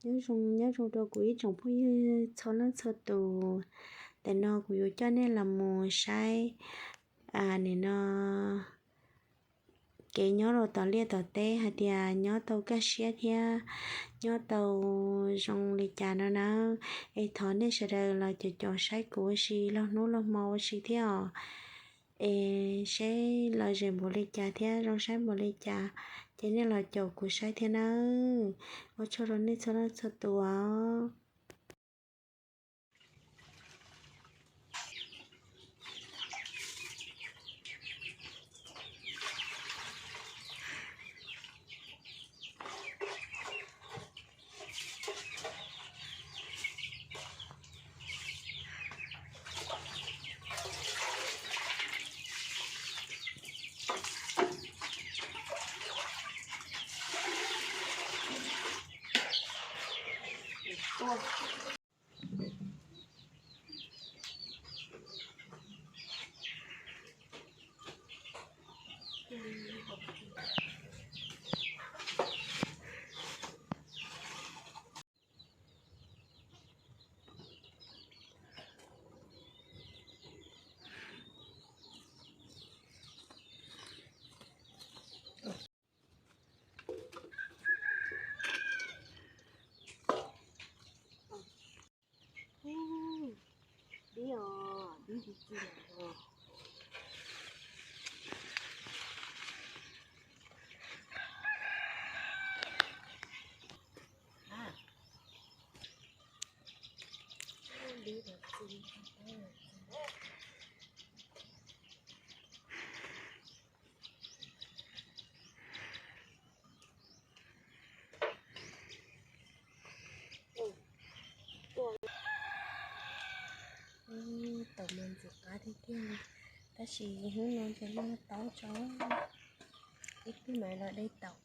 Nyob zoo, nyob zoo rau kuv ib tsoom phooj ywg txhua leej txhua tus. Tam no kuv yuav coj nej los mus saib, nim no kev nyob rau tom liaj tom teb hais tias nyob tau kaj siab thiab nyob tau zoo li cas no nawb. Es thov nej sawv daws los caum caum saib kuv ua si, los hnub los hmo ua si thiab os. Es seb lom zem npaum li cas thiab zoo saib npaum li cas, ces nej los caum kuv saib thiab nawb. Ua tsaug rau nej txhua leej txhua tus os. Dib os, dib tsis tsis os. Tau mas ntxim qab tiag tiag li, tab sis hnub no ces noj taub tso, ib pliag mam los de taum.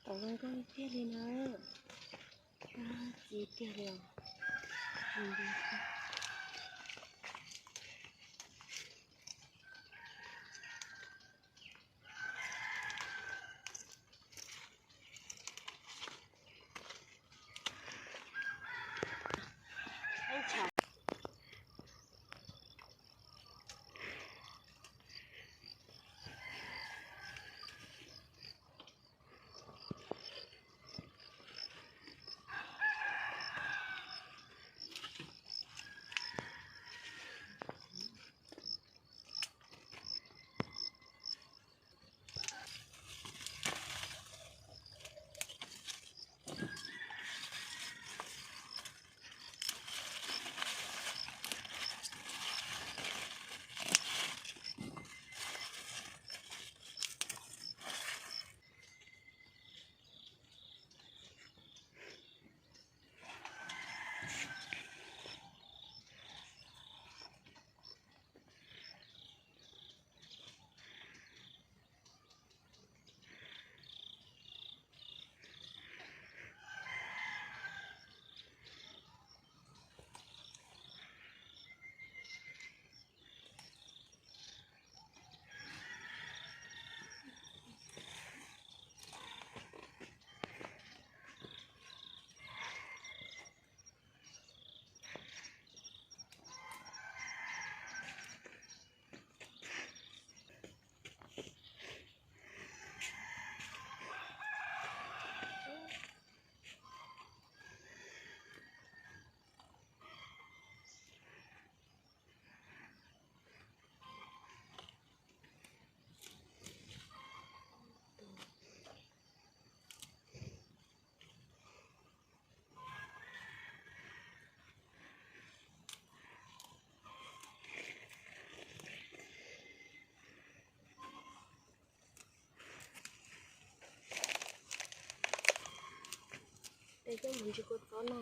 Tom zoo nkauj tiag li na. Txi tiag li os. Coj mus ntsis kua txob no.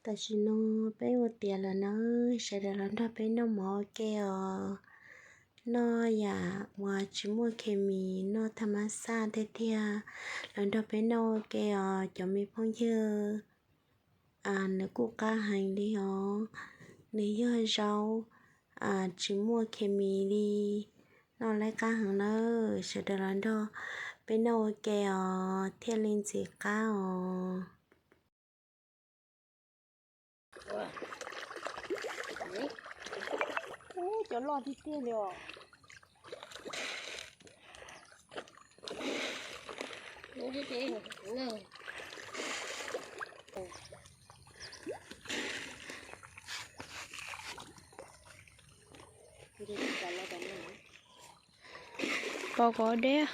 Tam sim no peb ua tiav lawm nawb, sawv daws los nrog peb noj mov ua ke os. Noj yam uas tsis muaj khes mis, noj thaj mab xaj tiag tiag. Los nrog peb noj ua ke os cov me phooj ywg. Nws kuj qab heev li os. Nws yog zaub tsis muaj khes mis li. Noj lawm qab heev nawb, sawv daws los nrog peb noj ua ke os thiaj li ntxim qab os. Cov loj tiag tiag li os. Pom kom deb.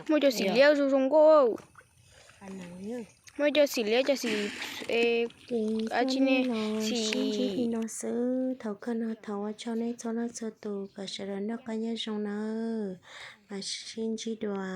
Muaj cov xim liab zoo zoo nkauj. Muaj cov xim liab, cov xim, a tsi ne, xim li no xwb. Thaum kawg no thov ua tsaug nej txhua leej txhua tus kom sawv daws noj qab nyob zoo nawb. Mam sib ntsib dua.